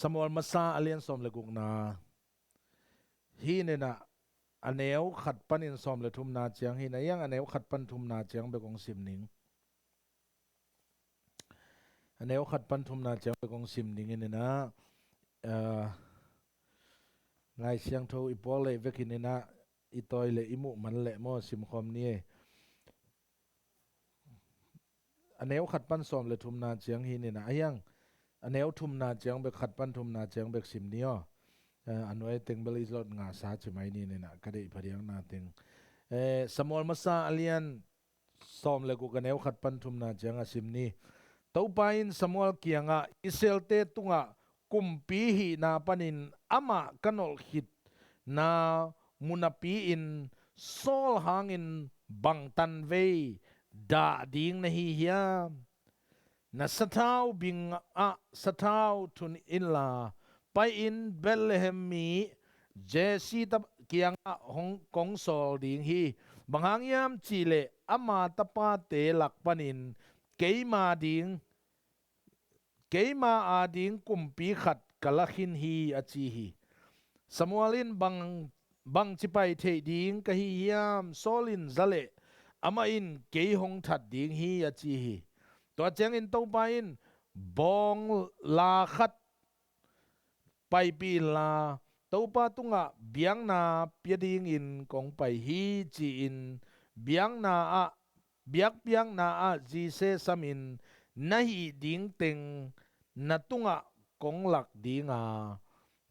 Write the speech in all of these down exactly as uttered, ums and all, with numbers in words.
Samuel masa a lian sawm le gukna hi inah, a neu khat panin sawm le thumna ciang hi inah, a neu khat pan thumna ciang bek hong sim ning. A neu khat pan thumna ciang bek hong sim ning inah, ah, Lai Siangtho i puak leh vekin inah, i tawi leh i muh man leh maw, simkhawm ni e. A neu khat pan sawm le thumna ciang hi inah, a hiang a neu thumna ciang bek, khat pan thumna ciang bek sim ni aw. Eh, a nuai teng bel i lot ngahsa ci mai ni inah, ka deih phadiakna teng. Eh, Samuel masa a lian sawm le guk a neu khat pan thumna ciang a sim ni. Topa in Samuel kiangah, Israelte tungah kumpi hihna panin amah ka nolh khitna munapi-in Saul hangin bang tanvei dah ding na hi hiam? Na sathau bingah sathau thun inla, pai-in Bethlehem mi Jesse ta kiangah hong kong sawl ding hi. Bang hang hiam cihleh ama tapate lak panin keima ding, keima ading kumpi khat ka la khin hi, a ci hi. Samuel in bang, bangci pai theih ding ka hi hiam? Saul in za leh amah in kei hong that ding hi, a ci hi. Tua ciangin Topa in, bawngla khat paipih inla, Topa tungah biakna pia dingin kong pai hi, ci-in biakna ah, biakpiakna ah Jesse samin, na hih ding teng na tungah kong lak dinga,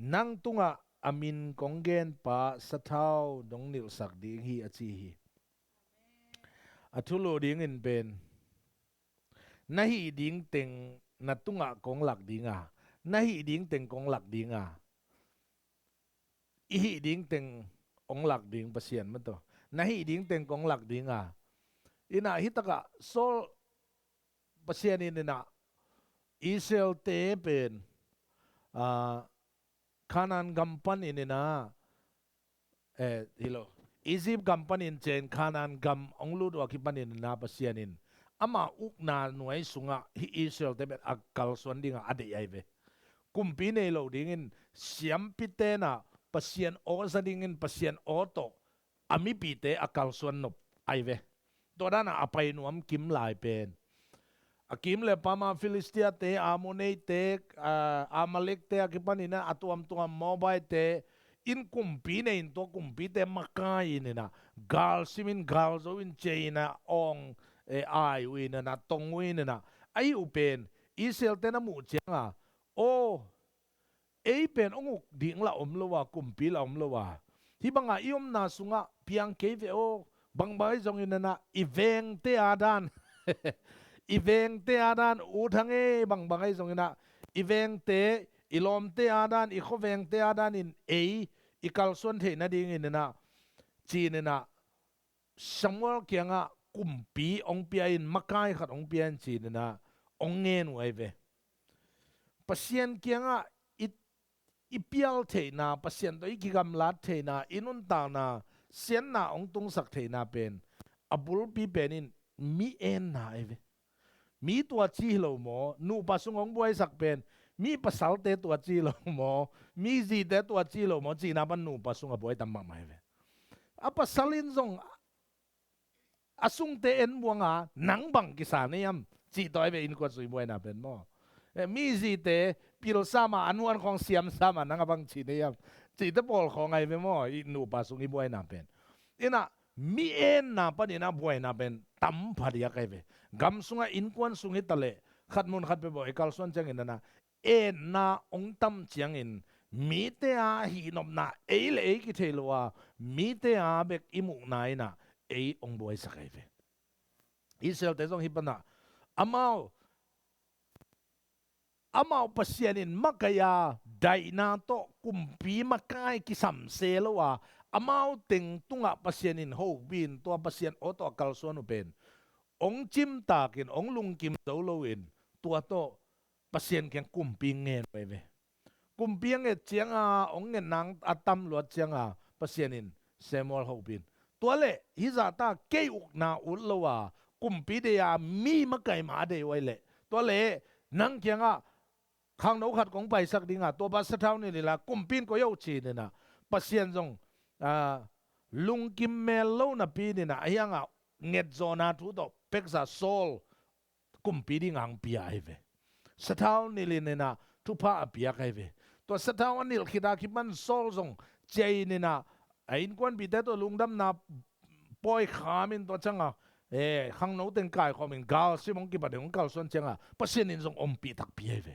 nang tungah a min kong genpa sathau nong nilhsak ding hi, a ci hi. A thulu dingin pen, na hih ding teng na tungah kong lak dinga, na hih ding teng kong lak dinga, i hih ding teng hong lak ding Pasian mataw, na hih ding teng kong lak dinga. Inah hitakah Saul, Pasian in inah Israelte pen, ah, Canaan gam panin inah, eh, hi lo, Egypt gam panin ciah in Canaan gam hong lut uh a kipanin inah Pasian in ama ukna nuai sungah hih Israelte pen a kalsuan dingah a deih ahi ve. Kumpi nei lo dingin siampite inah Pasian aw za dingin Pasian aw tawh a mipite a kalsuan nop ahi ve. Tua danah a pai nuam kim lai pen, a kim le pama Filistiate, Ammonite, ah, Amalekte a kipanin a tuamtuam Moabite in kumpi nei in, tua kumpite makai in inah, gal simin gal zo in ciah inah, awng, eh, ai uh in inah, tong uh in inah, ahi uh pen Israelte na muh cianga, aw, ei pen hong uk ding la om lo a, kumpi la om lo a, hih bangah i omna sungah piang kei ve aw. Bangbang ahi zongin inah i vengte a dan, i vengte a dan, ut hang ei, bangbang ahi zongin inah i vengte, i lawmte a dan, i khuavengte a danin ei i kalsuan theih nadingin inah, ci-in inah Samuel kiangah kumpi hong pia in, makai khat hong pia in, ci-in inah hong ngen uh ahi ve. Pasian kiangah i, i pial theihna, Pasian tawh i kigamlat theihna, i nuntakna siatna hong tungsak theihna pen, a bulpi pen in mi enna ahi ve. Mi tuaci hi lo maw, nupa sung hong buaisak pen, mi pasalte tuaci hi lo maw, mi zite tuaci hi lo maw, cihna pan nupa sung a buai tam mahmah ahi ve. A pasal in zong a sungte en buanga, nang bang kisa na hiam, cih tawh ahi ve, innkuan sung i buaina pen maw. Eh, mi zite pilsa ma, a nuan khawng siamsa ma, nang a bang ci na hiam, cihte pawl khawng ahi ve maw, i nupa sung i buaina pen. Inah mi enna panin a buaina pen tam phadiak ahi ve. Gam sungah innkuan sung hi taleh, khat mun khat peuh bawh i kalsuan ciangin inah, enna hong tam ciangin mite a hihnopna, ei le ei kithei lo a, mite a bek i muhna inah ei hong buaisak ahi ve. Israelte zong hih panah amau, amau Pasian in makai a, daihna tawh kumpi makai kisam se lo a, amau teng tungah Pasian in hopih in, tua Pasian aw tawh a kalsuan uh pen hong cimtakin, hong lungkim zo loin, tua tawh Pasian kiang kumpi ngen uh ahi ve. Kumpi a nget cianga, hong ngetna a tam luat cianga Pasian in Samuel hopih in, tua leh hih zahta kei ukna ut lo a, kumpi deih a, mi makai mah a deih uh ahi leh, tua leh nang kiangah khangno khat kong paisak ding a, tua pa sathau nilh in la, kumpi in koi o ci-in ah, Pasian zong, ah, lungkim mel lo napi in ah, a hiang ah ngetzawhna thu tawh peksa Saul kumpi ding a hong pia ahi ve. Sathau nilh in ah thupha a piak ahi ve. Tua sathau a nilh khit a kipan Saul zong ciah in ah, a innkuanpihte tawh lungdamna pawi kham in tua ciang a, eh, khangno teng kaikhawm in gal sim hong kipan in hong kalsuan ciang a, Pasian in zong ompih takpi ahi ve.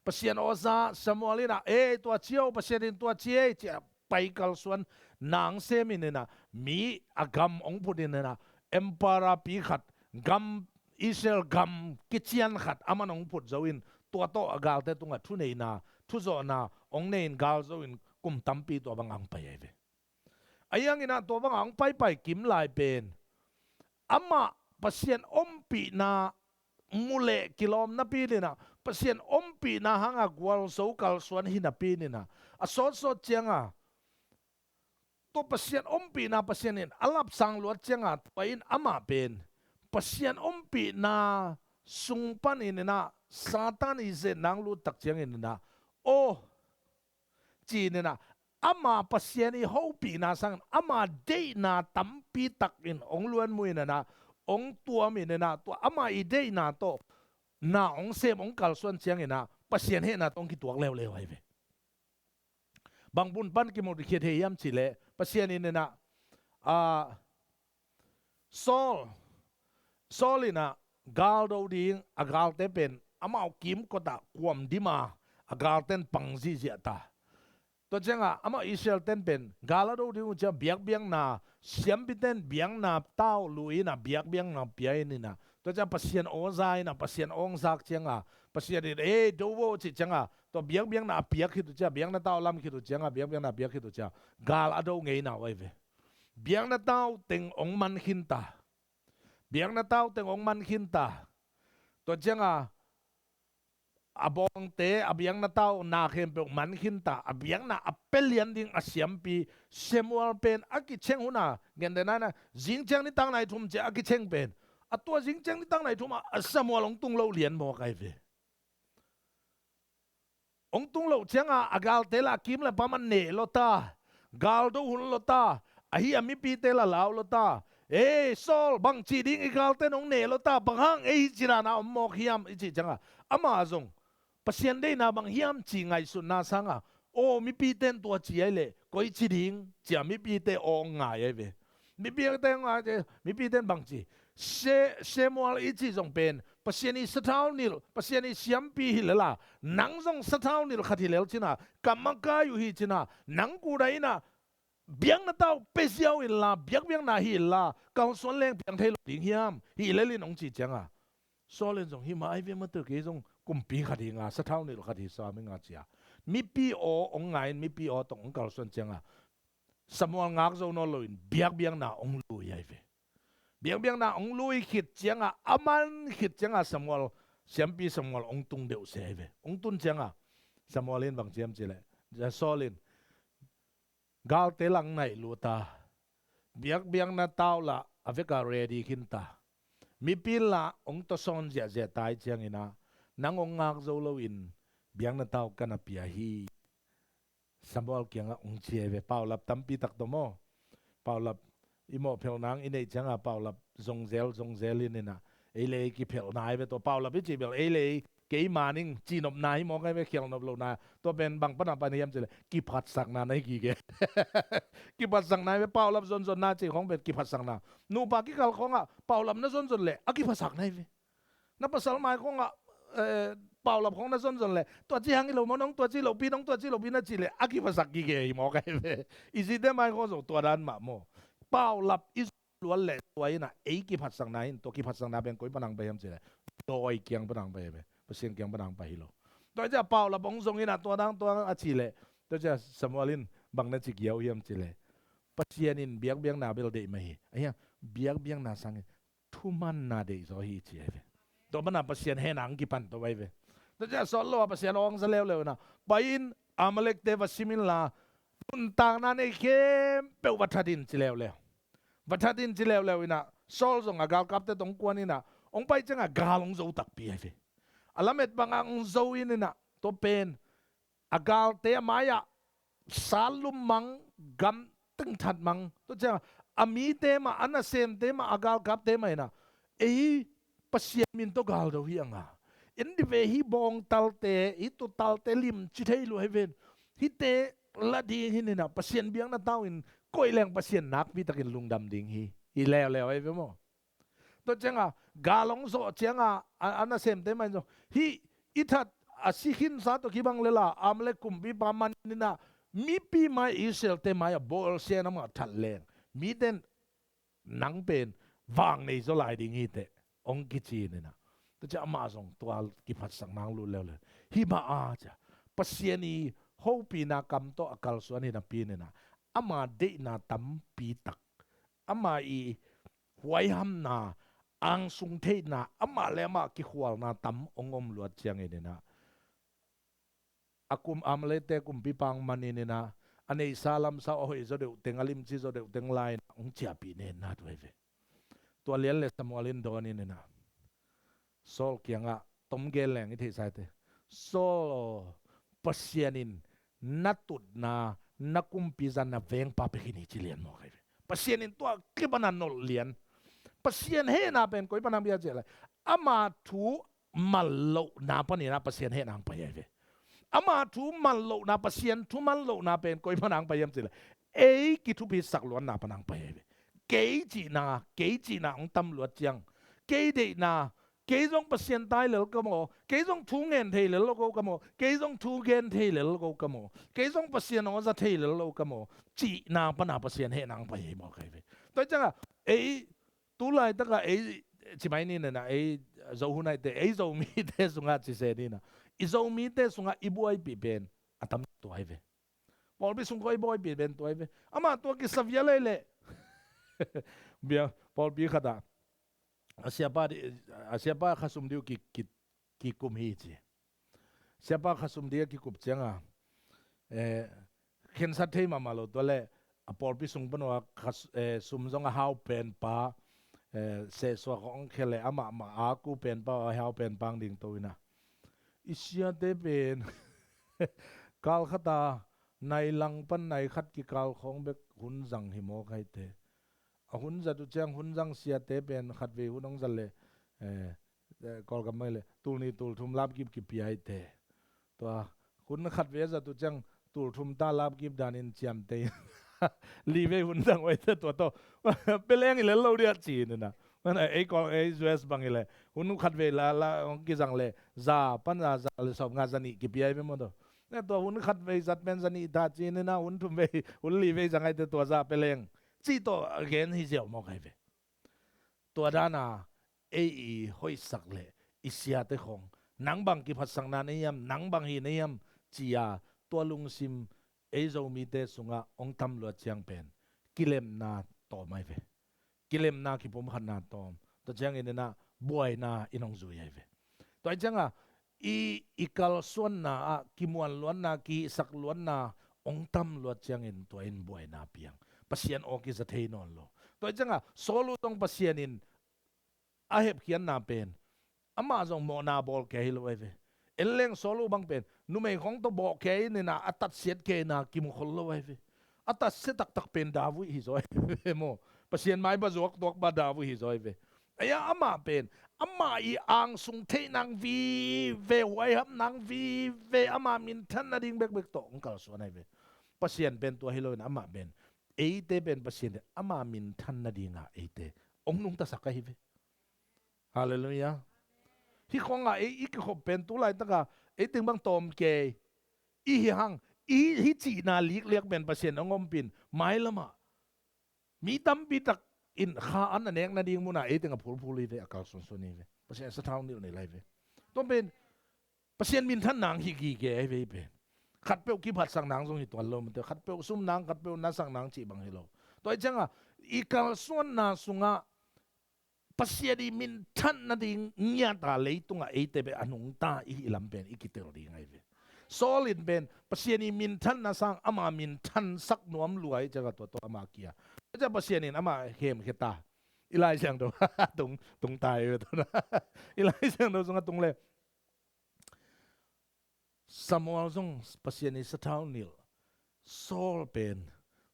Pasian aw za Samuel in ah, eh, tua ci o, Pasian in tua ci ei, ci a pai kalsuan nang sem in ah, mi a gam hong phut in ah, emperor pi khat, gam, Israel gam kician khat aman hong phut zo in, tua tawh a galte tungah thuneihna, thuzawhna hong nei in gal zo in kum tampi tua bang a hong pai ahi ve. A hiang in ah tua bang a hong paipai kim lai pen, amah Pasian ompihna mu leh kilawm napi in ah, Pasian ompihna hang a gualzo kalsuan hi napi in ah, a sawtsawt ciang a, tua Pasian ompihna Pasian in a lapsang luat ciang a, tua in amah pen Pasian ompihna sung pan in ah, Satan i zetna hong lut tak ciang in ah, aw, ci in ah, ama Pasian i hopihna sangin ama deihna tampi tak in hong luanmu in ah, hong tuam in ah, tua ama i deihna tawh na hong sem hong kalsuan ciang in ah, Pasian hehna tawh hong kituak leuleu ahi ve. Bang bun pan kimu khia thei hiam cih leh, Pasian in ah, ah, Saul, Saul in ah gal do ding, a galte pen amau kimkot ah kuam dim a, a galten pang zihziah ta. Tua ciang a, amau Israel ten pen gal a do ding uh ciang biakbiakna, siampiten biakna tau lui in ah biakbiakna pia in ah, tua ciang Pasian aw za in ah, Pasian aw hong zak ciang a, Pasian in, eh, do vo, cih ciang a, tua biakbiakna a piak khit uh ciang, biakna tau lam khit uh ciang a, biakbiakna a piak khit uh ciang, gal a do ngeina uh ahi ve. Biakna tau teng hong man khin ta. Biakna tau teng hong man khin ta. Tua ciang a, a bawngte, a biakna tau na khempeuh man khin ta. A biakna a pia lian ding a siampi Samuel pen a kiceng hun a, gentehna in ah, zingciang nitak nai thum ciang a kiceng pen, a tua zingciang nitak nai thum a, a Samuel hong tung lo lian mawk ahi ve. Hong tung loh ciang a, a galte lah a kim le pam a neh lo ta, gal do hun lo ta, ahi a mipite lah lau lo ta. Ei Saul, bangci ding, i galten hong neh lo ta, bang hang ei hih ci dan a om mawk hiam, i cih ciang a, amah zong Pasian deihna bang hiam ci ngaihsutna sang a, aw, mipiten tua ci ahi leh koici ding, ci a mipite aw hong ngai ahi ve. Mipite aw hong ngai, mipiten bangci, Se-, Samuel i cih zong pen Pasian i sathau nilh, Pasian i siampi hi lel a, nang zong sathau nilh khat hi lel cin a, ka makai uh hi cin a, nang kut ah in ah biakna tau pia ziau in la, biakbiakna hi in la, kalsuan leng piang thei lo ding hiam, hi lel in, hong cih ciang a, Saul in zong, hi mah ahi ve maw, tua kei zong kumpi khat hi ing a, sathau nilh khat hi sam ing a, ci a, mipi aw hong ngai in, mipi aw tawh hong kalsuan ciang a, Samuel ngak zo nawn lo in biakbiakna hong lui ahi ve. Biakbiakna hong lui khit ciang a, a man khit ciang a, Samuel, siampi Samuel hong tung deuh se ahi ve. Hong tun ciang a, Samuel in bang ci hiam cih leh, Saul in, galte lah hong naih lua ta, biakbiakna tau lah a vek a ready khin ta, mipi lah hong tawsawn ziahziah ta, ahih ciangin ah nang hong ngak zo lo in biakna tau ka na pia hi. Samuel kiangah hong ci ahi ve, paulap tampi tak tawh maw. Paulap i mawhphelh nang i neih ciang a, paulap zongzel zongzel in in ah, ei le ei kiphelhna ahi ve. Tua paulap i cih bel ei le ei, kei man ing, cihnopna hi mawk ahi ve, khialhnop lohna. Tua pen bang pan a pan hiam cih leh kiphatsakna na hi gige. Kiphatsakna ahi ve, paulap zonzonna cih khawng pen kiphatsakna. Nupa kikal khawngah paulap na zonzon leh a kiphatsakna ahi ve. Na pasal mai khawngah, eh, paulap khawng na zonzon leh, tua ci hang hi lo maw, nong tua ci lohpi, nong tua ci lohpi na cih leh a kiphatsak gige hi mawk ahi ve. I zite mai khawng zong tua dan mah maw. Paulap i zon luat leh tua in ah ei kiphatsakna hi in, tua kiphatsakna pen koi pan hong pai hiam cih leh, dawi kiang pan hong pai ahi ve. Pasian kiang pan hong pai hi lo. Tua ciah paulap hong zong in ah tua dang tua a cih leh, tua ciah Samuel in bang na ci giau hiam cih leh, Pasian in biakbiakna bel deih mah hi. Ahi a, biakbiakna sangin thumanna deih zaw hi ci ahi ve. Tua pan a Pasian hehna hong kipan to ahi ve. Tua ciah sawt lo a Pasian aw hong za leuleu in ah, pai in Amalekte va sim in la, nuntakna nei khempeuh va that in ci leuleu. Va that in ci leuleu in ah, Saul zong a galkapte tawh hong kuan in ah, hong pai ciang a gal hong zo takpi ahi ve. A lamet bang a hong zo in in ah, Tua pen a galte a mai-ah sat lum mang, gam tengthat mang, tua ciangah a mite mah, a nasemte mah, a galkapte mah inah ei Pasian min tawh galdo hi anga. En dih ve, hih bawngtalte, hih tutalte limci thei lua hi ven. Hihte la ding hi inah Pasian biakna tau-in koih leng Pasian nakpi takin lungdam ding hi. Hi leuleu ahi ve maw? Tua ciangah gal hong zawh ciangah a, a nasemte mah in zong hih i that a si khinsa tawh kibang lela Amalek kumpipa man inah mipi mai, Israelte mai-ah bawlsia in amah that leng mite in nang pen vang nei zaw lai ding hi teh hong kici inah. Tua ciah amah zong tua kiphatsak nang lut leuleu. Hih mah a ciah Pasian i hopihna kam tawh a kalsuan hi napi inah ama deihna tampi tak, ama i huaihamna, angsung theihna, amah le amah kikhualna tam hong om luat ciangin inah a kum, Amalekte kumpipa hong man inah a neihsa lamsa, a hoih zaw deuh teng, a limci zaw deuh teng la-in hong ciahpih nenna tua hi ve. Tua lian le Samuel in dawn inah Saul kiangah tom gen leng i theihsa hi teh, Saul aw, Pasian in na tutna, na kumpi zan na vengpa pia khin hi, ci lian mawk ahi ve. Pasian in tua kip a na nolh lian. Pasian hehna pen koi pan hong pia ciah lai? Ama thu man lohna panin ah Pasian hehna hong pai ahi ve. Ama thu man lohna, Pasian thu man lohna pen koi pan hong pai hiam cih leh ei kithupisak luatna pan hong pai ahi ve. Kei cihna, kei cihna hong tam luat ciang, kei deihna, kei zong Pasian tai lel ka maw, kei zong thu ngen thei lel lo ko ka maw, kei zong thu gen thei lel lo ko ka maw, kei zong Pasian aw za thei lel lo ka maw, cihna pan a Pasian hehna hong pai ahi mawk ahi ve. Tua ciangah ei tu laitakah ei ci mai ni inah, ei Zo hun ahih teh ei Zomite sungah ci se ni inah, i Zomite sungah i buaipih pen a tam tua hi ve. Pawlpi sung khawng i buaipih pen tua hi ve. Amah tua kisavia lei leh bia pawlpi khatah a siapa di, a siapa khasum dih uh ki, ki, kikum hi ci. Siapa khasum dih a kikup ciangah eh, khensat thei mahmah lo, tua leh a pawlpi sung pan uh a khas-, eh, sum zong a hau penpa, eh, sehsuak hong khia leh amah mah a ku penpa, a hau penpa hong dingto inah, i siate pen kal khatah nai lang pan nai khat kikal khawng bek hun zang hi mawk ahi teh. A hun zat uh ciang hun zang siate pen khatvei hun hong zat leh, eh, eh, Kawlgam mai leh tul nih tul thum lapkip kipia hi teh. Tua hun khatvei a zat uh ciang tul thum ta lapkip danin ciamteh livei hun zang uh ahi teh, tua tawh pia leng hi lel lo dih ah ci inah. Mana ei Kawl, ei U S bang hi leh hun khatvei la, la hong kizang leh za pan a za le sawmnga, za nih kipia hi ve maw tawh. Na tua hun khatvei zat pen za nih ta ci inah, hun thumvei, hun livei zang ahi teh tua za pia leng cih tawh a gen hi ziau mawk ahi ve. Tua dana ei i hoihsak leh i siate khawng nang bang kiphatsakna nei hiam, nang bang hi nei hiam ci-a tua lungsim ei Zomite sungah hong tam luat ciang pen kilemna tawm ahi ve. Kilemna, kipumkhatna tawm. Tua ciangin inah buaina in hong zui ahi ve. Tua hi ciangah i, i kalsuanna ah kimuan luatna, kihihsak luatna hong tam luat ciangin tua in buaina piang. Pasian aw kiza thei nawn lo. Tua hi ciangah Saul uh zong Pasian in a hepkhiatna pen amah zong mawhna bawl kei hi lo ahi ve. En leng Saul uh bang pen numei khawng tawh bawh kei inah a tatsiat kei inah kimu khol lo ahi ve. A tatsia taktak pen David hi zaw ahi ve maw. Pasian maipha zuak tuakpa David hi zaw ahi ve. Ahi a, amah pen amah i angsung theih nang vive, huaiham nang vive, ama minthan nading bekbek tawh hong kalsuan ahi ve. Pasian pen tua hi loin amah pen, eite pen Pasian in ama minthan nadinga eite hong nungtasak ahi ve. Halleluiah. Hih khawngah ei i kikhop pen tu laitakah ei teng bang tawm kei i hi hang, i hi cihna likliak pen Pasian hong ompih in mailamah mi tampi tak in kha an a nek nading munah ei teng a phulphul hi ve, a kalsuansuan hi ve. Pasian sathau nilh nei lai ve. Tua pen Pasian minthan nang hi gige ahi ve, hi pen. Khatpeuh kiphatsak nang zong hi tuan lo mate, khatpeuh sum nang, khatpeuh nasak nang cih bang hi lo. Tua hi ciangah i kalsuanna sungah Pasian i minthan nading ngiata leitungah eite pen a nungta i hih lam pen i kitel ding ahi ve. Saul in pen Pasian i minthanna sang ama minthansak nuam lua hi ciangah tua tawh ama kia. Tua ciang Pasian in ama khemkhia ta. I Lai Siangtho tung, tung ta hi ve tua na. I Lai Siangtho sungah tung le Samuel zong Pasian i sathau nilh. Saul pen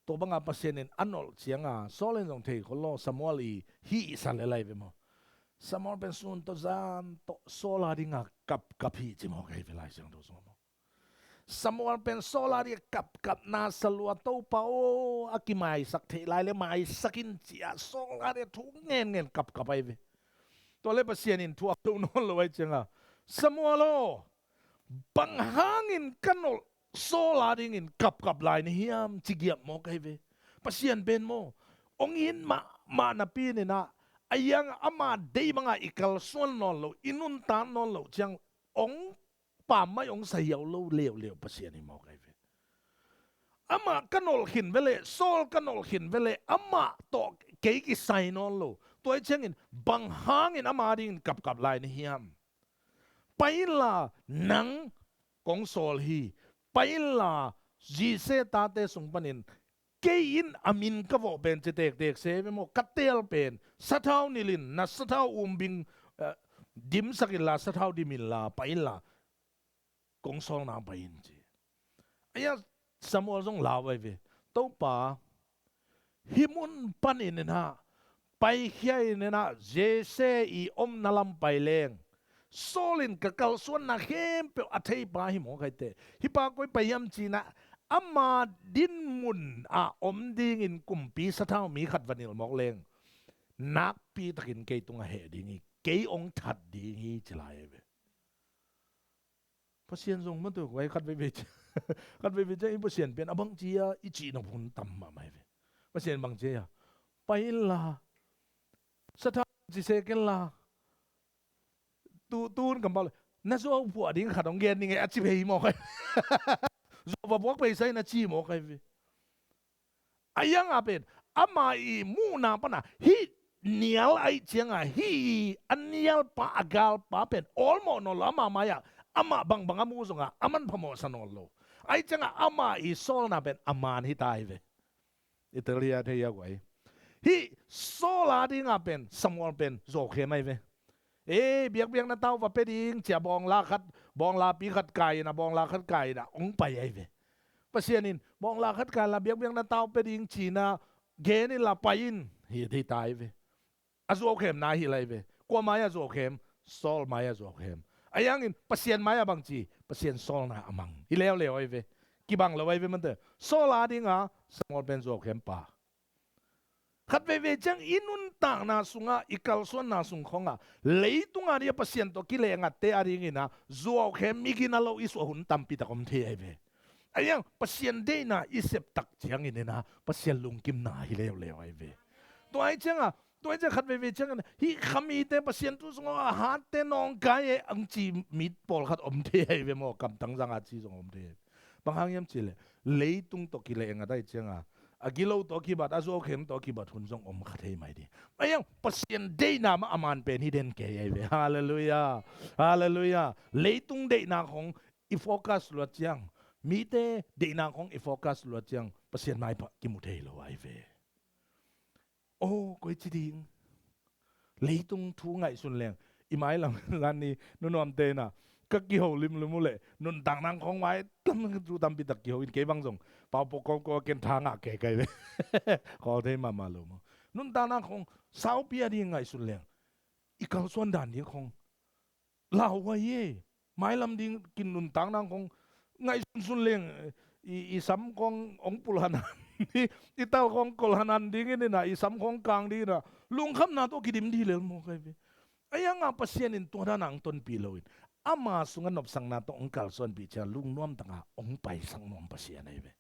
tua banga Pasian in a nolh cianga Saul in zong thei khol lo, Samuel i hih sa le lai ve maw. Samuel pen sun tawh zan tawh Saul a dinga kapkap hi ci maw, ka hi ve Lai Siangtho sungah maw. Samuel pen Saul a dinga kapkapna sa lua, Topa aw, a kimaisak theih lai le maisak in, ci-a Saul a dinga thu ngenngen kapkap ahi ve. Tua le Pasian in thu a lo nawn lo ahi cianga, Samuel aw, bang hangin ka nolh Saul a dingin kapkap lai na hiam, ci giap maw, ka hi ve. Pasian pen maw, ong it mahmah napi in ah, a iang ama deih banga i kalsuan nawn lo, i nuntak nawn lo ciang ong pammaih, ong sahiau lo leuleu Pasian hi maw, ka hi ve. Amah ka nolh khin veleh, Saul ka nolh khin veleh, amah tawh kei kisai nawn lo. Tua hi ciangin bang hangin ama dingin kapkap lai na hiam? Pai inla, nang kong sawl hi. Pai inla, Jesse tate sung panin kei in a min ka vawh pen ci tektek se ve maw, ka teel pen sathau nilhin, na sathau umbing, eh, dimsak inla, sathau dim inla, pai inla, kong sawlna pai in, ci. Aia, Samuel zong lau ahi ve. Topa, hih mun panin in ah, paikhia in ah, Jesse i omna lam pai leng, Saul in ka kalsuanna khempeuh a theipa hi maw, ka hi teh. Hih pa koi pa hiam ci-in ah, ama dinmun ah om dingin kumpi sathau mi khat va nilh mawk leng, nakpi takin kei tungah heh ding hi, kei ong that ding hi, ci lai ahi ve. Pasian zong mah tua, khat veivei ciang, khat veivei ciang i Pasian pen a bangci a i cih nop hun tam mahmah hi ve. Pasian bangci a, pai inla, sathau ci se kenla, tu, tu hun kampau le, na zuau phuah ding khat hong gen ning e, a ci phei hi maw, ka hi. Zuau va phuak phei sa in, a ci maw, ka hi ve. A iang a pen ama i muhna pana hih nial ahih cianga, hih a nialpa, a galpa pen awlmawh nawn lo, ama mai-ah amah bangbang a muh zongah a manpha mawhsa nawn lo. Ahih cianga ama i sawlna pen a man hi ta hi ve. Italia thei a guai. Hih Saul a dinga pen Samuel pen zuaukhem ahi ve. Ei, biakbiakna tau va pia ding, ci-a bawngla khat, bawnglapi khat kai in ah, bawngla khat kai in ah, ong pai ahi ve. Pasian in, bawngla khat kai inla, biakbiakna tau pia ding, ci-in ah, gen inla pai in, hi, hi ta ahi ve. A zuaukhemna hi lai ve. Kua mai-ah zuaukhem? Saul mai-ah zuaukhem. A iangin, Pasian mai-ah bangci, Pasian sawlna a mang hi leuleu ahi ve. Kibang lo ahi ve mante. Saul a dinga Samuel pen zuaukhem pa. Khat veivei ciang i nuntakna sungah, i kalsuanna sung khongah, leitung a ding a Pasian tawh kileh ngatte a dingin ah zuaukhem, i gina lo i suah hun tampi tak om thei ahi ve. A iang Pasian deihna i sep tak ciangin in ah Pasian lungkimna hi leuleu ahi ve. Tua ahi cianga, tua ahi ciang khat veivei ciangin hih khamite Pasian thu sungah a hatte nawngkai e ang ci mi pawlkhat om thei ahi ve maw, kamtang zanga ci zong om thei ahi ve. Bang hang hiam cihleh, leitung tawh kileh ngat ahi cianga, a gilo tawh kibat, a zuaukhem tawh kibat hun zong om kha thei mai ding. A iang Pasian deihna mah a man pen hi den kei ahi ve. Halleluiah. Halleluiah. Leitung deihna khong i focus luat ciang, mite deihna khong i focus luat ciang, Pasian maipha kimu thei lo ahi ve. Oh, koi ci ding. Leitung thu ngaihsun leng, i mailam zan ni nunuamte in ah ka kiho limlim uh leh, nuntakna khong mai tam, thu tampi tak kiho in, kei bang zong pau pawh kawmkawm a ken tha ngah kei ka hi ve. Khawl thei mahmah lo maw. Nuntakna khong saupi a ding ngaihsun leng, i kalsuan dan ding khong lauhuai e. Mailam ding kin nuntakna khong ngaihsunsun leng, i, i sam khong ong pul hanan, i, i tal khong kol hanan dingin in ah, i sam khong kang dingin ah, lungkhamna tawh kidim dih lel maw, ka hi ve. A ianga Pasian in tua dana ong tonpih loin, ama sungah nopsakna tawh ong kalsuanpih ciang lungnuam taka ong paisak nuam Pasian ahi ve.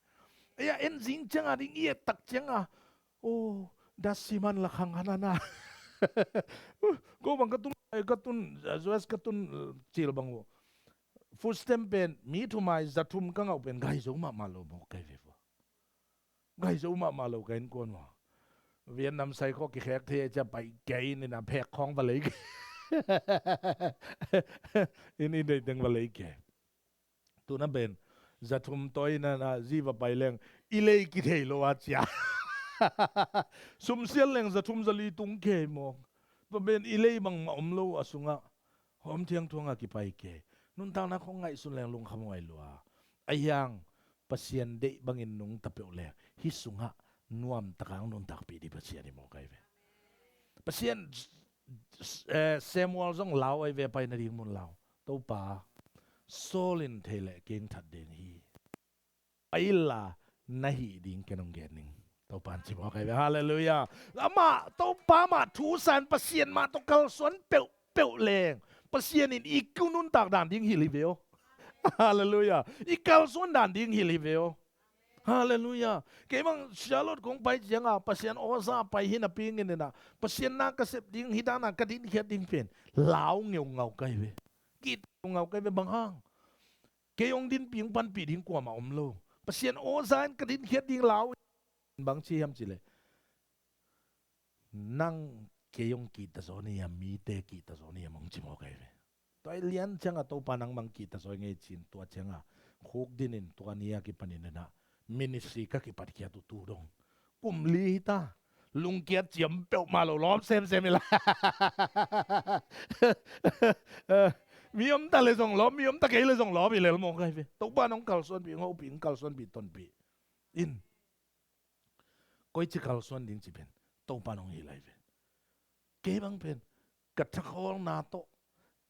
A ia, en zing cianga ding i et tak cianga, oh, dasi man la khang hanana. Ko bang ka tun, ka tun, U S ka tun, cil bang uh. Food stamp pen mi thum ai za thum ka ngah uh pen gai zo mahmah lo maw, ka hi ve vua. Gai zo mahmah lo ka innkuan uh. Vietnam sai khawng kikhek thei cia pai kei in, inn a phek khawng va lei kei. Inn i deih teng va lei kei. Tuna pen za thum tawi nana zi va pai leng i lei kithei lo a cia. Sumsial leng za thum za li tung kei maw. Tua pen i lei bangmah om lo a sungah hawm thiang thuanga kipai kei. Nuntakna khong ngaihsun leng lungkham huai lua. Ahi hang Pasian deih bangin nungta peuh leng hih sungah nuamtaka hong nuntakpih ding Pasian hi mawk ahi ve. Pasian, eh, Samuel zong lau ahi ve, pai nading mun lau. Topa, Saul in thei leh kei hong that ding hi. Pai inla na hih ding ken hong gen ning. Topa in ci mawk ahi ve. Halleluiah. Amah, Topa mah thu san, Pasian mah tawh kalsuan peuhpeuh leng Pasian in i kiu nuntak dan ding hilh hi ve aw. Halleluiah. I kalsuan dan ding hilh hi ve aw. Halleluiah. Kei bang Charlotte kong pai cianga Pasian awza pai hi napi ing in ah, Pasian na ka sep ding hi dana ka dinkhiat ding pen lau ngeungau ka hi ve. Kit ngeungau ka hi ve, bang hang? Kei hong dinpih hong panpih ding kuamah om lo. Pasian awza in ka dinkhiat ding lau in bang ci hiam cih leh, nang kei hong kihta zaw ni hiam, mite kihta zaw ni hiam, hong ci mawk ahi ve. Tua hi lian cianga Topa nangmah hong kihta zaw ing ei ci-in, tua cianga khukdin in tua ni a kipanin in ah ministry ka kipatkhiat uh tu dong kum li hi ta. Lungkiat ciam peuhmah lo, lawp semsem hi la. Mi om ta leh zong lawp, mi om ta kei leh zong lawp hi lel mawk ahi ve. Topa in hong kalsuanpih, hong hopih, hong kalsuanpih tonpih in. Koici kalsuan ding cih pen Topa in hong hilh ahi ve. Kei bang pen ka thakhawlna tawh,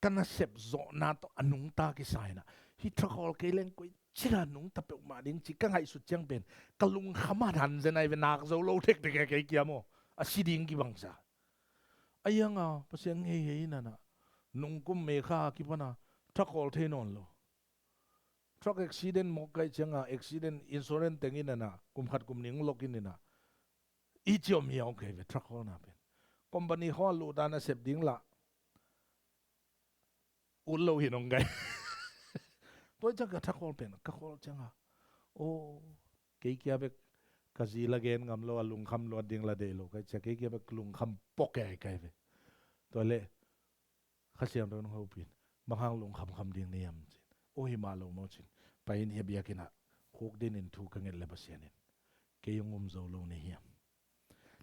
ka nasep zawhna tawh a nungta kisa in ah, hih thakhawl kei leng koici dan nungta peuhmah ding cih ka ngaihsut ciang pen ka lungkham a dan zen ahi ve, nak zo lo thekthek e kei kia maw. A si ding kibangsa. Ahi hanga Pasian ngeihei in ah, nungkum May kha a kipana thakhawl thei nawn lo. Truck accident mawk ka hih cianga accident insurance teng in ah, kum khat kum nih hong lok in ah, i ci om hi a, hong kei ve thakhawl na pen. Company khawng a luhdan a sep ding lah ut lo hi nong kai. Tua hi ciang ka thakhawl pen ka khawl cianga, aw, kei kia bek ka zi la gen ngam lo a, lungkham luat ding la deih lo ka hih ciang kei kia bek lungkham pok e kai ve. Tua leh Kha Siangtho in hong hopih in, bang hang lungkhamkham ding na hiam ci-in. Aw, hi mah lo maw ci-in, pai in, hih biakinn ah khukdin in thu ka nget leh Pasian in, kei hong um zo lo na hiam?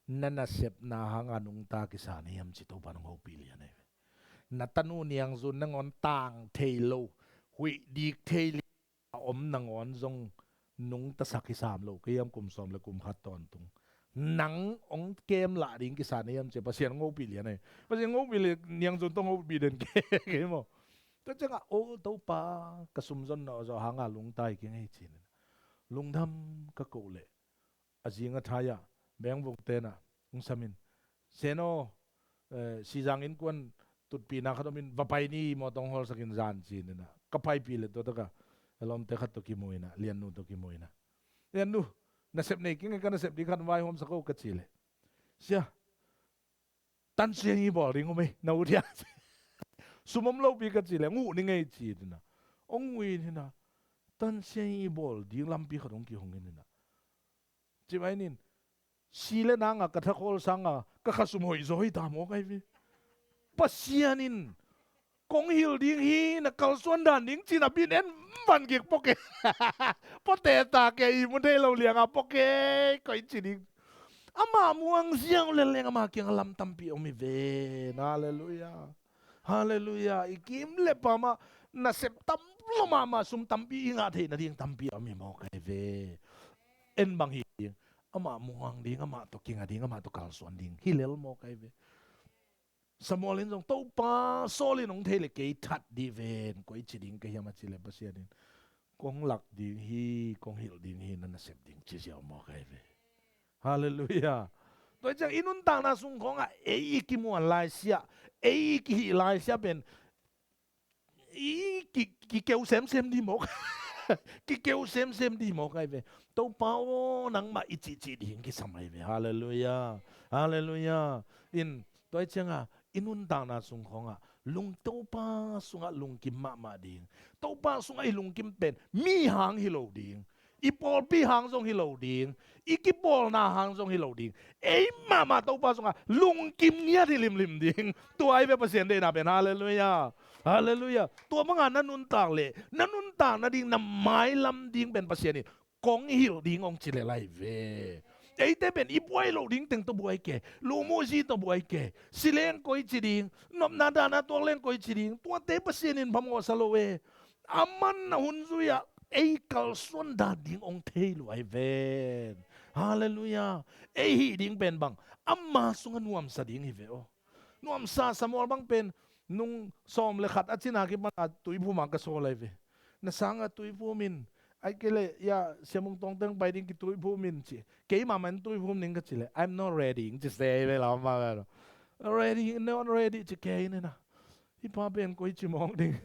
Na nasepna hanga nungta kisa na hiam ci Topa in hong hopih lian ahi ve. Na tanu Niangzun nangawn tang thei lo, huih dik thei lian a om nangawn zong nungtasak hi sam lo, kei hiam kum sawm le kum khat tawntung. Nang hong kem lah ding kisa na hiam ci Pasian hong hopih lian ahi. Pasian hong hopih lian, Niangzun tawh hong hopih den kei maw. Tua ciangah, aw Topa, ka sum zonna zawh hanga lungta hi keng ei ci-in, lungdam ka koh leh a zing a thai-ah bengvung tenah hong sam in, Sen aw, eh, Sizang innkuan tutpihna khat om in, va pai ni, mawtaw hong hawlsak in zan ci-in ah, ka paipih leh tua takah a lawmte khat tawh kimu in ah, Liannu tawh kimu in ah, Liannu, nasep nei keng e, ka nasep ding khat vaihawmsak o ka cih leh, Sia, tansiang i bawl ding om ei, na ut hiam? Sum om lopi ka cih leh, hong uh ning ei ci-in ah, hong uh in ah, tansiang i bawl ding lampi khat hong kihong in ah, ci mai nin, si le nang a ka thakhawl sanga ka khasum hoih zaw hi ta mawk ahi ve. Pasian in kong hilh ding hi, na kalsuan dan ding ci-in a bin en van gik pok e. Pawte ta ke, i mu thei lo lianga pok e, koici ding. Amah muang ziau lel leng ama kiangah lam tampi om hi ve. Halleluiah. Halleluiah. I kim le pamah nasep tam lo mahmah, sum tampi i ngah theih nading tampi a om hi mawk ahi ve. En bang hi ding, amah muang ding, amah tawh kinga ding, amah tawh kalsuan ding hi lel mawk ahi ve. Samuel in zong, Topa, Saul in hong thei leh kei that dih ven, koici ding ka hiam a cih leh Pasian in, kong lak ding hi, kong hilh ding hi, na nasep ding ci ziau mawk ahi ve. Halleluiah. Tua hi ciang i nuntakna sung khawngah ei i kimuan laisiah, ei i kihih laisiah pen i ki, kikeu semsem dih mawk. Kikeu semsem dih mawk ahi ve. Topa aw, nangmah i cihcih ding kisam ahi ve. Halleluiah. Halleluiah. In, tua hi cianga i nuntakna sung khawngah lung, Topa sungah lungkim mahmah ding. Topa sungah i lungkim pen mi hang hi lo ding, i pawlpi hang zong hi lo ding, i kipawlna hang zong hi lo ding, ei mahmah Topa sungah lungkim ngiat hi limlim ding. Tua ahi ve Pasian deihna pen. Halleluiah. Halleluiah. Tua banga na nuntak leh na nuntak nading, na mailam ding pen Pasian in kong hilh ding hong ci lel ahi ve. Eite pen i buai loh ding teng tawh buai kei, luhmuhzi tawh buai kei, si leng koici ding, nopna dahna tuak leng koici ding, tuate Pasian in phamawhsa lo e. Aman a hun zui-ah ei kalsuan dan ding hong thei lua hi ven. Halleluiah. Ei hih ding pen bang, ama sungah nuamsa ding hi ve aw. Nuamsa Samuel bang pen nung sawm le khat a cina kipana tuiphum ah ka sawl ahi ve. Na sangah tuiphum in, ai kei le ya siamung tawngteng pai ding kituiphum in ci. Keimah mah in tuiphum ning ka ci le, I'm not ready ing ci se ve lam mah ve lo. Ready, not ready ci kei nena. Hi pa pen koici mawk ding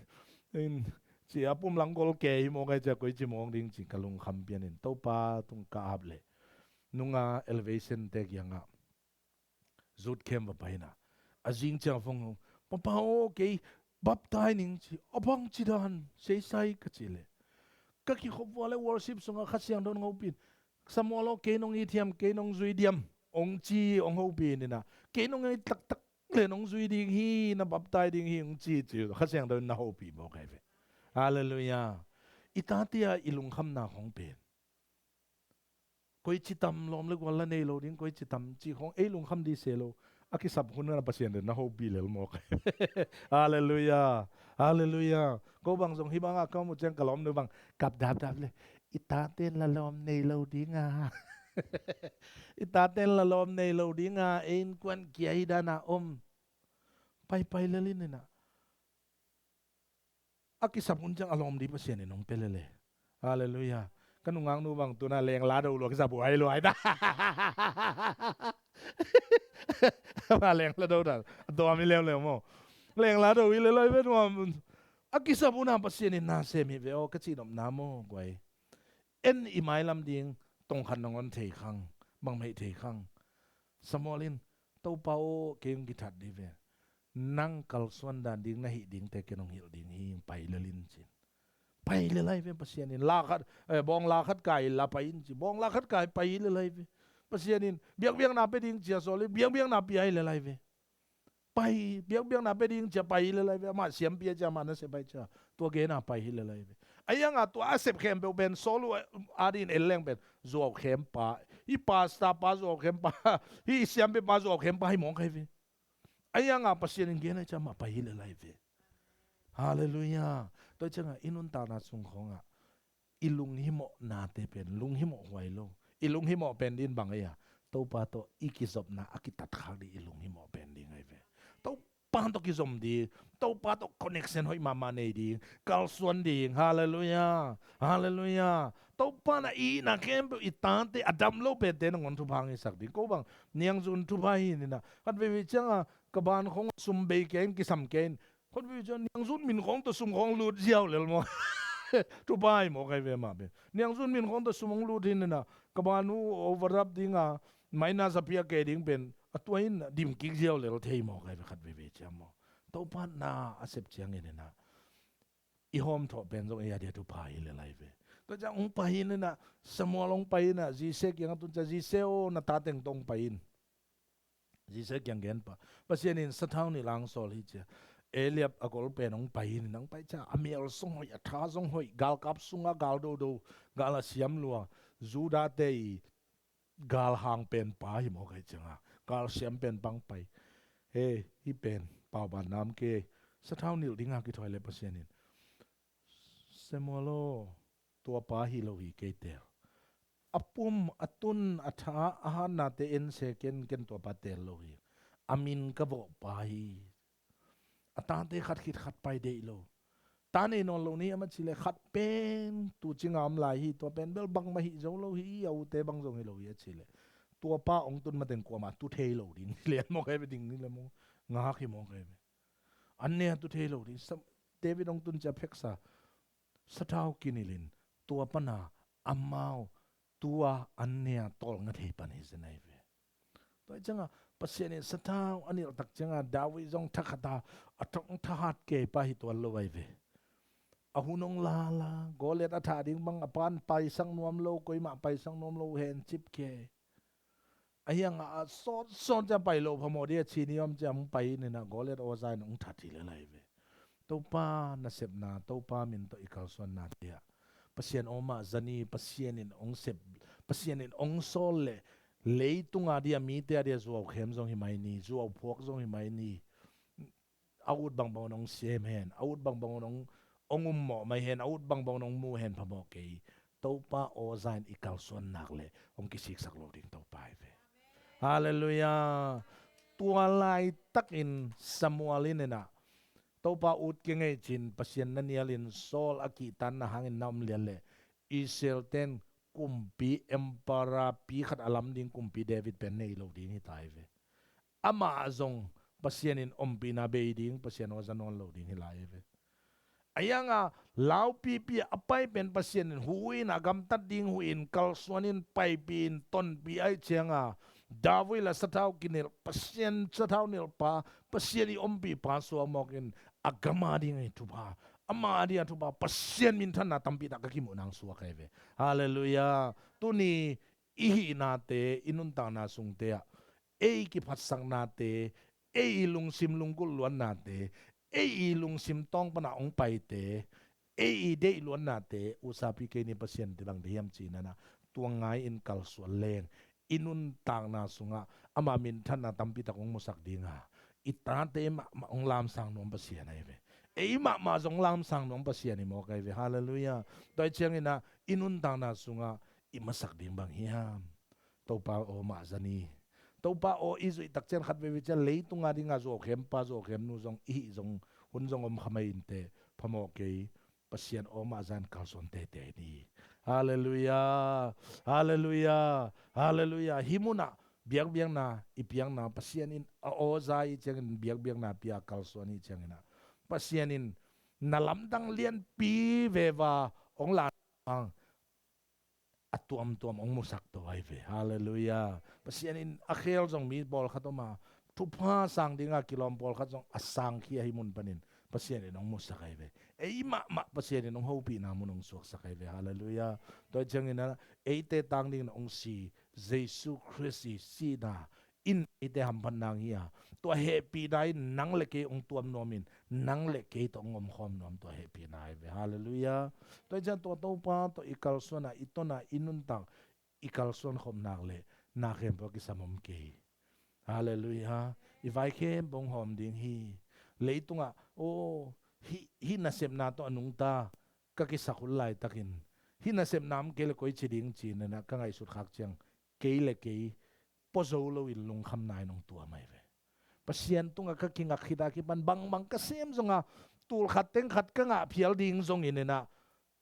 in ci a pum lang gol kei hi mawk ai ci a koici mawk ding ci ka lungkham pian in Topa tung ka ap le. Nunga elevation te kiangah zut khem va paina. A zing ciang fong, papa aw kei baptai ning ci, a bang ci dan seisai ka ci le. Ka kikhop vua le worship sungah Kha Siangtho nong hopin. Samuel aw kei nong it hiam, kei nong zui diam, hong ci hong hopin ina. Kei nong it taktak le nong zui ding hi, na baptai ding hi hong ci ci. Kha Siangtho in na hopi mawk ahi ve. Halleluiah. I tatia i lungkhamna khong pen koici tam lawm le gual la nei lo ding, koici tam ci khong ei lungkham di se lo. A kisap hun na Pasian den na hopi lel mawk. Halleluiah. Halleluiah. Ko bang zong hi bangah ka mu ciang ka lawmnu bang kap dapdap le, i taten la lawm nei lo dinga, i taten la lawm nei lo dinga ei innkuan kia hi dana om. Paipai lel in ina. A kisap hun ciang a lawm di Pasian in hong pia lele. Halleluiah. Ka nungaknu bang tuna lengla do lua kisap uh ai lua ai ta. Ama lengla do ta. A tuam hi leuleu maw. Lengla do hi lelai ve nuam. A kisap hun a Pasian in na sem hi ve aw ka cihnopna maw guai. En i mailam ding tongkhat nangawn thei khang, bangmah thei khang. Samuel in, Topa aw, kei hong kithat di ve. Nang kalsuan dan ding na hih dingte ken hong hilh ding hi, pai lel in cin. Pai lel ai ve Pasian in, la khat, eh, bawng la khat kai la pai in ci, bawng la khat kai pai lel ai ve. Pasian in, biakbiakna pe ding cia sawl in, biakbiakna pia hi lel ai ve. Pai, biakbiakna pe ding cia pai hi lel ai ve. Amah siam pia cia, amah na sep pai cia. Tua gena pai hi lel ai ve. A ianga tua a sep khempeuh pen sawl uh a din en leng pen zuau khempa. Hi pasta pa zuau khempa. Hi siampe pa zuau khempa hi mawk ai ve. A ianga Pasian in gen ai cia amah pai hi lel ai ve. Halleluiah. Tua cianga i nuntakna sung khongah i lunghimawhnate pen lunghimawh huai lo. I lunghimawh pen din bang ei a, Topa tawh i kizopna a kitatkhak ding i lunghimawh pen ding ai ve. Topa tawh kizom ding, Topa tawh connection hoih mahmah nei ding, kalsuan ding. Halleluiah. Halleluiah. Topa na i na khempeuh i tate a dam lo pente nangawn thupha ngisak ding. Ko bang niangzun thupha hi nina, khat veivei cianga ka ban khong sum bei kei in, kisam kei in, khat veivei ciang niangzun min khong tawh sum khong lut ziau lel maw. Thupha hi mawk ai ve mah pen. Niangzun min khong tawh sum khong lut hi nina, ka ban uh overdraft dinga maina zapia kei ding pen a tua in dim kik ziau lel thei mawk ai ve khat veivei ciang maw. Topa na a sep ciangin nina i hawm thawh pen zong ei a dia thupha hi lel ai ve. Tua ciang hong pai hi nina, Samuel hong pai hi nina, Jesse kiangah tun ciang, Jesse aw, na ta teng tawh hong pai in. Jesse kiang gen pah. Pasian in sathau nih lang sawl hi cia. Eliab a gol pen hong pai hi nina, hong pai cia a mel zong hoih, a tha zong hoih, galkap sunga gal dodo, gal a siam lua, Judah te i galhang pen pa hi mawk ai cianga, galsiam pen pang pai. He, hi pen pauban nam ke, sathau nilh dinga kithuai le Pasian in, Samuel aw, tua pa hi lo hi kei tel. A pum, a tun, a tha, a hatnate en se ken, ken tua pa tel lo hi. A min ka vawh pa hi. A tate khat khit khat pai deih lo. Ta nei nawn lo ni ama ci le khat pen tu cinga om lai hi, tua pen bel bangmah hi zo lo hi, a ute bang zong hi lo hi a ci le. Tua pa hong tun mateng kuamah tu thei lo ding hi le, mawk ai ve ding ni le maw. Ngak hi mawk ai ve. An nea tu thei lo ding. Sa-, David hong tun cia pheksa. Sathau kinilhin. Tua pana amau tua an nea tawlnga thei pan hi zen ai ve. Tua hi cianga Pasian in sathau a nilh tak cianga David zong thakhata a thong thahat kei pa hi tuan lo ai ve. A hun hong lala, Goliath a thah ding bang a pan paisak nuam lo, koimah paisak nuam lo, hen cip kei. A hiangah a sawtsawt cia pai lo phamawh dih a ci ni om cia hong pai nina Goliath awza in hong that hi lel ai ve. Topa nasepna, Topa min tawh i kalsuanna te ah Pasian awmah zani, Pasian in hong sep, Pasian in hong sawl le Leitung a dia, mite a dia zuaukhem zong hi mai ni, zuauphuak zong hi mai ni. A ut bangbang un hong sem hen, a ut bangbang un hong, hong ummawh mai hen, a ut bangbang un hong mu hen phamawh kei. Topa aw za in i kalsuan nak leh hong kisiksak lo ding Topa hi ve. Halleluiah. Tua laitakin Samuel in inah, Topa ut kei ngei cin Pasian na nialin Saul a kihtanna hangin na om lian leh Israel ten kumpi, emperor, pi khat a lam ding kumpi David pen nei lo ding hi ta hi ve. Amah zong Pasian in ompihna bei ding, Pasian aw za nawn lo ding hi lai hi ve. A ianga laupipi a pai pen Pasian in hu in a gamtat ding hu in kalsuan in paipih in tonpih ahih cianga David la sathau kinilh, Pasian sathau nilhpa, Pasian i ompihpa suak mawk in a gam a ding hi thupha, ama a ding a thupha, Pasian minthanna tampi tak ka kimuh nang suak ahi ve. Halleluiah. Tuni i hihnate, i nuntakna sungte ah ei kiphatsaknate, ei i lungsim lunggulh luannate, ei i lungsim tawng pana hong paite, ei i deih luannate, usapi kei ni Pasian te bang deih hiam ci-in a na, tua ngai in kalsuan leng i nuntakna sungah ama minthanna tampi tak hong musak dinga, i tate mahmah hong lamsang nuam Pasian ahi ve. Ei mahmah zong lamsang nuam Pasian hi mawk ahi ve. Halleluiah. Tua hi ciangin a i nuntakna sungah i masak ding bang hiam? Topa aw mah za ni. Topa aw i zuih tak ciang khat veivei ciang leitung a dinga zuaukhempa zuaukhemnu zong i hih zong hun zong om kha mai inteh, phamawh kei. Pasian aw mah za in kalsuan teitei ni. Halleluiah. Halleluiah. Halleluiah. Hih munah biakbiakna i piakna, Pasian in a aw za i ciangin biakbiakna pia kalsuan i ciangin ah, Pasian in na lamdang lianpi veva hong la hang a tuamtuam hong musak to ahi ve. Halleluiah. Pasian in a khel zong mi pawlkhat om a, thupha sang dinga kilawm pawlkhat zong a sang khi ahi mun panin Pasian in hong musak ahi ve. Ei mahmah Pasian in hong hopihna mun hong suaksak ahi ve. Halleluiah. Tua hi ciangin a eite tang dingin hong si Jesu Khrist i sihna in eite hamphat nang hi a, tua hehpihna in nang le kei hong tuam nuam in, nang le kei tawh hong omkhawm nuam tua hehpihna hi ve. Halleluiah. Tua hi ciang tua Topa tawh i kalsuan a, i ton a, i nuntak, i kalsuan khop nak leh na khempeuh a kisam om kei. Halleluiah. I vai khempeuh hong hawm ding hi. Leitungah aw, hih, hih nasepna tawh a nungta ka kisak hun laitakin, hih nasepna om kei le koi ci ding ci-in a na ka ngaihsut khak ciang, kei le kei pua zo loin lungkhamna in hong tuam ahi ve. Pasian tungah ka kingak khit a kipan bangbang ka sem zonga, tul khat teng khat ka ngah phial ding zongin a na,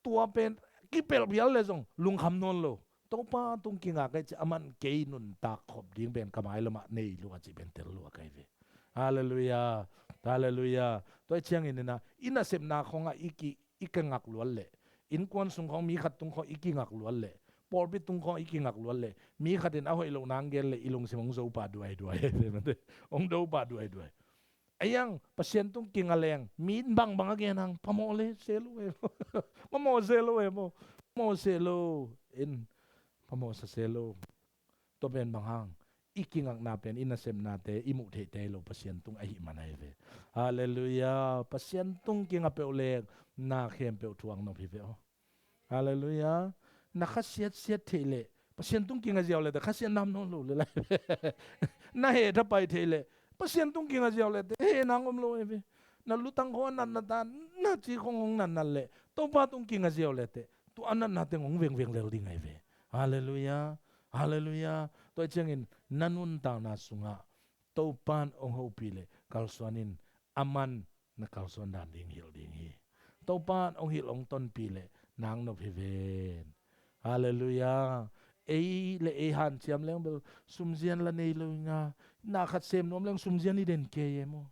tua pen kipelh phial le zong lungkham nawn lo. Topa tung kingak ahi ci, aman kei nuntak khop ding pen ka mai lamah nei lua cih pen tel lua ka hi ve. Halleluiah. Halleluiah. Tua hi ciangin a na, i nasepna khawngah i ki, i kingak luat leh, innkuan sung khawng mi khat tung khawng i kingak luat leh, pawlpi tung khawng i kingak luat leh, mi khat in a hoih loh nang gen leh i lungsim hong zo pah duaiduai. Hong do pah duaiduai. A iang Pasian tung kinga leng mi in bangbang a gen hang, phamawh le se lo e maw. Phamawh se lo e maw. Phamawh se lo in, phamawh sa se lo. Tua pen bang hang, i kingakna pen i nasepnate i muh theihte hi lo, Pasian tung ahih man ahi ve. Halleluiah. Pasian tung kinga peuh leng na khempeuh thuak nop hi ve aw. Halleluiah. Na khasiat siat theih leh Pasian tung kinga ziau leh teh khasiat nam nawn lo le lai. Na heh thapai theih leh Pasian tung kinga ziau leh teh heh nang om lo ahi ve. Na lutang khawng a natnat a, na ci khawng hong natnat leh Topa tung kinga ziau leh teh tua a natna teng hong vengveng lel ding ahi ve. Halleluiah. Halleluiah. Tua hi ciangin na nuntakna sungah Topan hong hopih leh kalsuan in, aman na kalsuan dan ding hilh ding hi. Topan hong hilh hong tonpih leh nang nop hi ven. Halleluiah. Ei le ei hanciam leng bel sumzian la nei lo inga, na khat sem nuam leng sumzian i den kei e maw.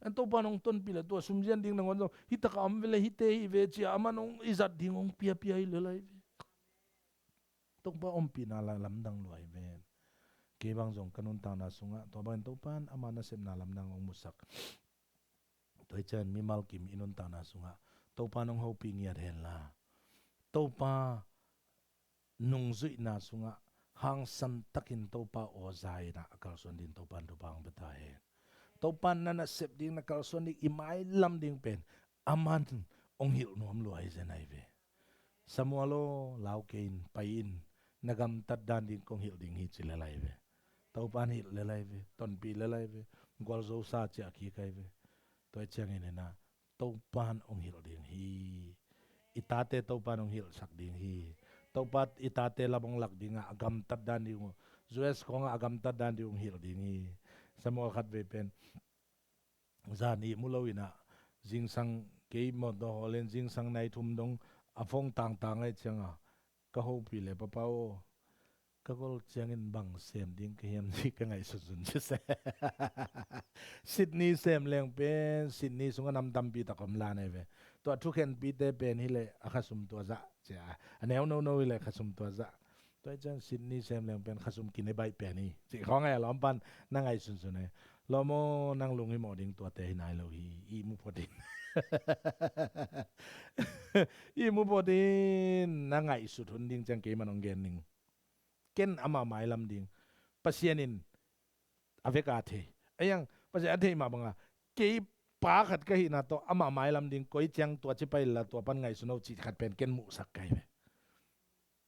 An Topan hong tonpih leh tua sumzian ding nangawn zong hi takah om ve le hite hi ve ci-a aman hong i zat ding hong piapia hi le lai ve. Topa ompihna la lamdang lua hi ven. Kei bang zong ka nuntakna sungah tua bangin Topan ama nasepna lamdang hong musak. Tua hi ciangin mimal kim i nuntakna sungah Topan hong hopih ngiat henla, Topa nungzuihna sungah hangsan takin Topa aw za in a kalsuan dingin Topan thupha hong pia ta hen. Topan na nasep ding, na kalsuan ding, i mailam ding pen aman hong hilh nuam lua hi zen ahi ve. Samuel aw, lau kei in, pai in, na gamtat dan ding kong hilh ding hi ci le lai ve. Topan hilh le lai ve, tonpih le lai ve, gualzo sa ciah kik ai ve. Tua ciangin ina Topan hong hilh ding hi. I tate Topan hong hilhsak ding hi. Topa i tate lam hong lak dingah a gamtat dan ding uh, U S khawngah a gamtat dan ding hong hilh ding hi. Samuel khat vei pen zan ihmu lo inah zingsang kei mawtaw hawlin zingsang nai thum dong a phone tangtang ai cianga ka hopih le, "Papa aw, ka gol ciangin bang sem ding ka hiam?" ci ka ngaihsunsun ci se. Sitni sem leng pen Sitni sungah nam tampi tak om la nei ve. Tua thukhenpite pen hileh a khasum tua zah cia, a neu nono hileh khasum tua zah. Tua hi ciang Sitni sem leng pen khasum kine baih pen hi ci khawng a lawm pan na ngaihsunsun e. Lawm aw, nang lunghimawh ding tuate hi nai lo hi. Ihmu photin ihmu photin na ngaihsut hun ding ciang kei man hong gen ning. Ken ama mailam ding Pasian in a veka thei. A yang Pasian a thei mah banga kei pa khat ka hihna tawh ama mailam ding koi ciang tua ci pai la tua pan ngaihsun ho cih khat pen ken muhsak kai ve.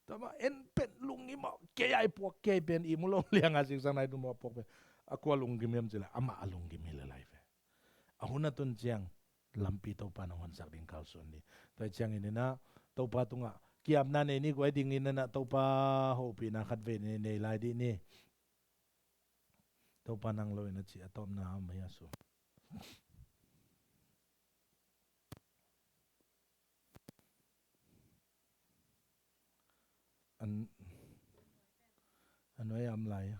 Tama en pen lunggim a kei ai puak kei pen ihmu lo lianga zingsang nai thum a puak pen a kua lunggim hiam cila ama a lunggim hi le lai ve. A hun a tun ciang lampi Topa nang honsak ding kalsuan ding. Tua ciangin ina Topa tungah kiapna nei ni guai dingin ina Topa hopihna khat vei nei, nei lai dih ni. Topa nang lo ina ci a tawpna a mai a su. An, an nuai am lai a.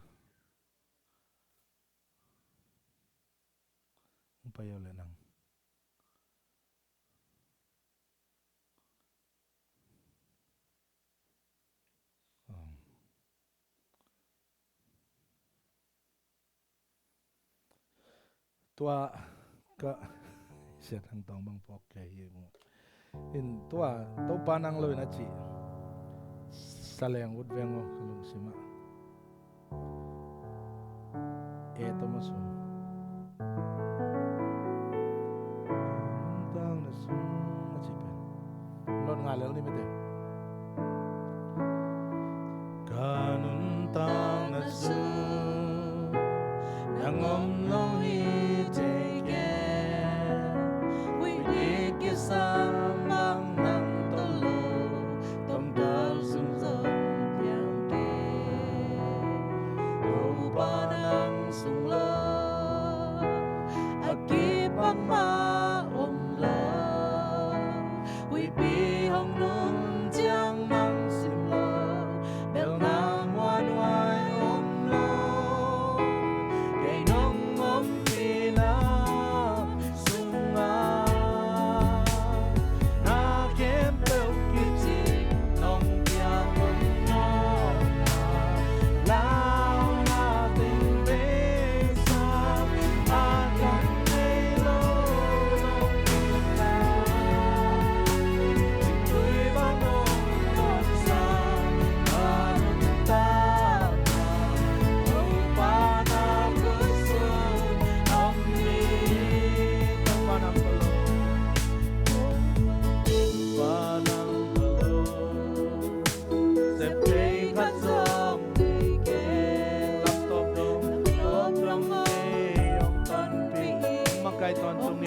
Ang payo le nang. Tua ka siat hang tawng bang pawk kei hi mu. In tua Topa nang lo in a cih saleng ut veng aw ka lungsimah. E tawm a sung. Tang na sung a cih pen. Not nga lel ni mete. Ka nuntakna sung nang om lo hi thei kei. Huih dik kisam bang nang tawh lo, tawmkal sung zong piang kei. Topa nang sung lo a kip bangmah om lo. Huihpi hong nung ciang nang sim lo, belna muanhuai om lo. Kei nong ompihna sungah na khempeuh kici nong piak om lo. Launa teng beisa a kan nei lo nong Makai tawntung ni.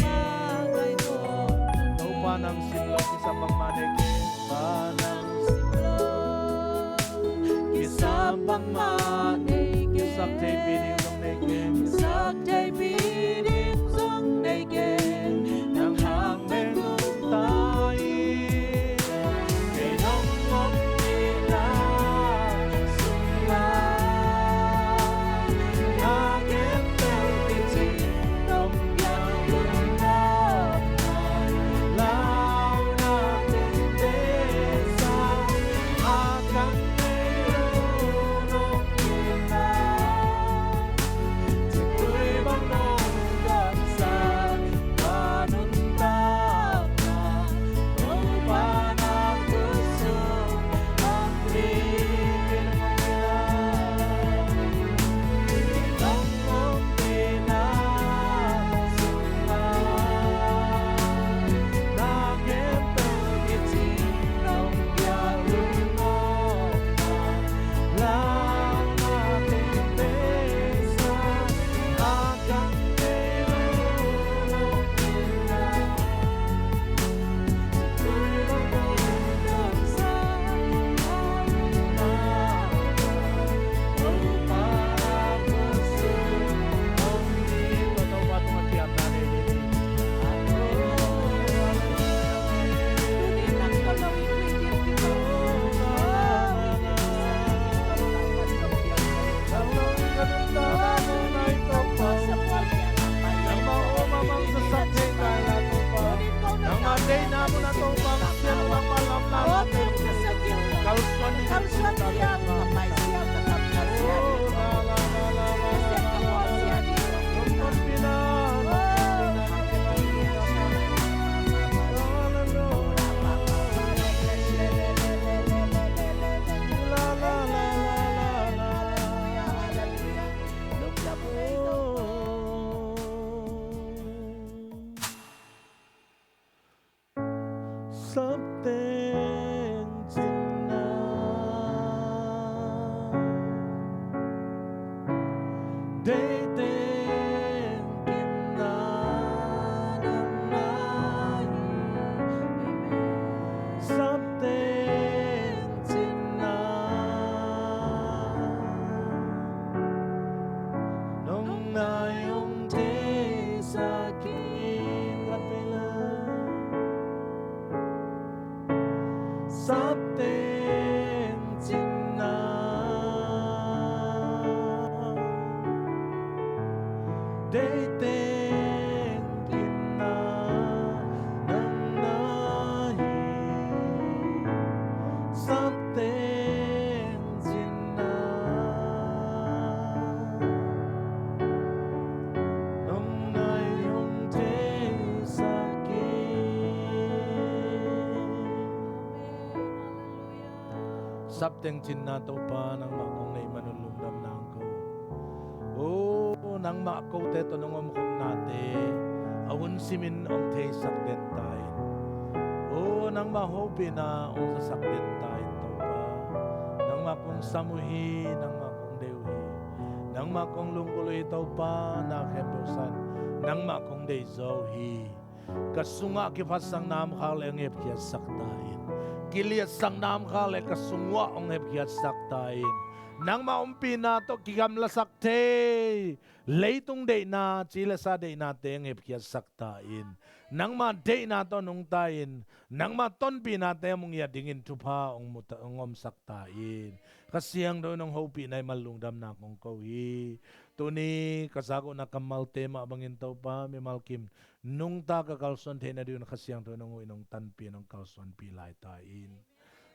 Topa nang sim lo kisam bangmah nei kei. Pa nang sim lo kisam bangmah nei kei. Kisap theipih ding zong nei kei. Kisap theipih ding zong nei kei. Nang hang bek nungta hi. Deihna mun ah Topa, Pasian, Topa lamlam, kalsuan ni, kalsuan ni, Sapteng cinna, deiteng cinna, nang na hi. Sapteng cinna, nong nai hong theisak hi. Sapteng cinna, deiteng cinna, nang na hi. Sapteng cinna, nong nai hong theisak hi. Sapteng cinna Topa, nangmah kong neih manun lungdamna hong ko. O, nangmah kote tawh nong omkhopnate a hun simin hong theisak den ta in. O, nangmah hopihna hong zasak den ta in Topa. Nangmah kong sam uh hi, nangmah kong deih uh hi. Nangmah kong lunggulh uh hi Topa, na khempeuh san nangmah kong deih zaw uh hi. Ka sungah kiphatsakna om khak leh hong hepkhiatsak ta in. Kiliatsakna om khak leh ka sungah hong hepkhiatsak ta in. Nangmah ompihna tawh kigamlasak thei leitung deihna, ci le sa deihnate hong hepkhiatsak ta in. Nangmah deihna tawh nungta in, nangmah tonpihnate a mu ngiat dingin thupha hong mu ta, hong omsak ta in. Kha Siangtho in hong hopih na hih man lungdamna kong ko hi. Tuni ka zak uh na kammalte mah bangin Topa, mimal kim nungta ka kalsuan theihna dingin Kha Siangtho in hong huh in hong tanpih in hong kalsuanpih lai ta in.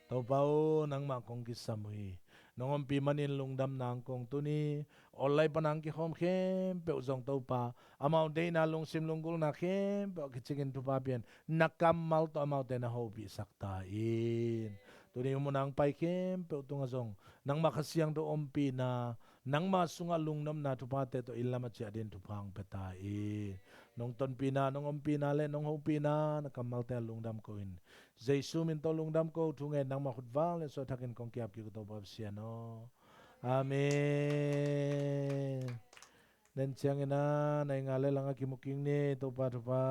Topa aw, nangmah kong kisam uh hi. Nong ompih manin lungdamna hong ko. Tuni online pan a hong kikhawm khempeuh zong Topa, amau deihna, lungsim lunggulhna khempeuh a kicikin thupha pia in, na kammal tawh amaute na hopihsak ta in. Tuni hun mun a hong pai khempeuh tungah zong nangmah Kha Siangtho ompihna, nangmah sungah lungnopna thuphate tawh inn lam a ciah dingin thupha hong pia ta in. Nong tonpihna, nong ompihna le nong hopihna na kammalte ah lungdam ko in. Jesu min tawh lungdam ko, thu ngen nangmah khut vang le suah thakin kong ki-ap kik uh Topa Pasian aw. Amen. Nen ciangin a nai nga le lang ah kimu kik ni, Topa thupha.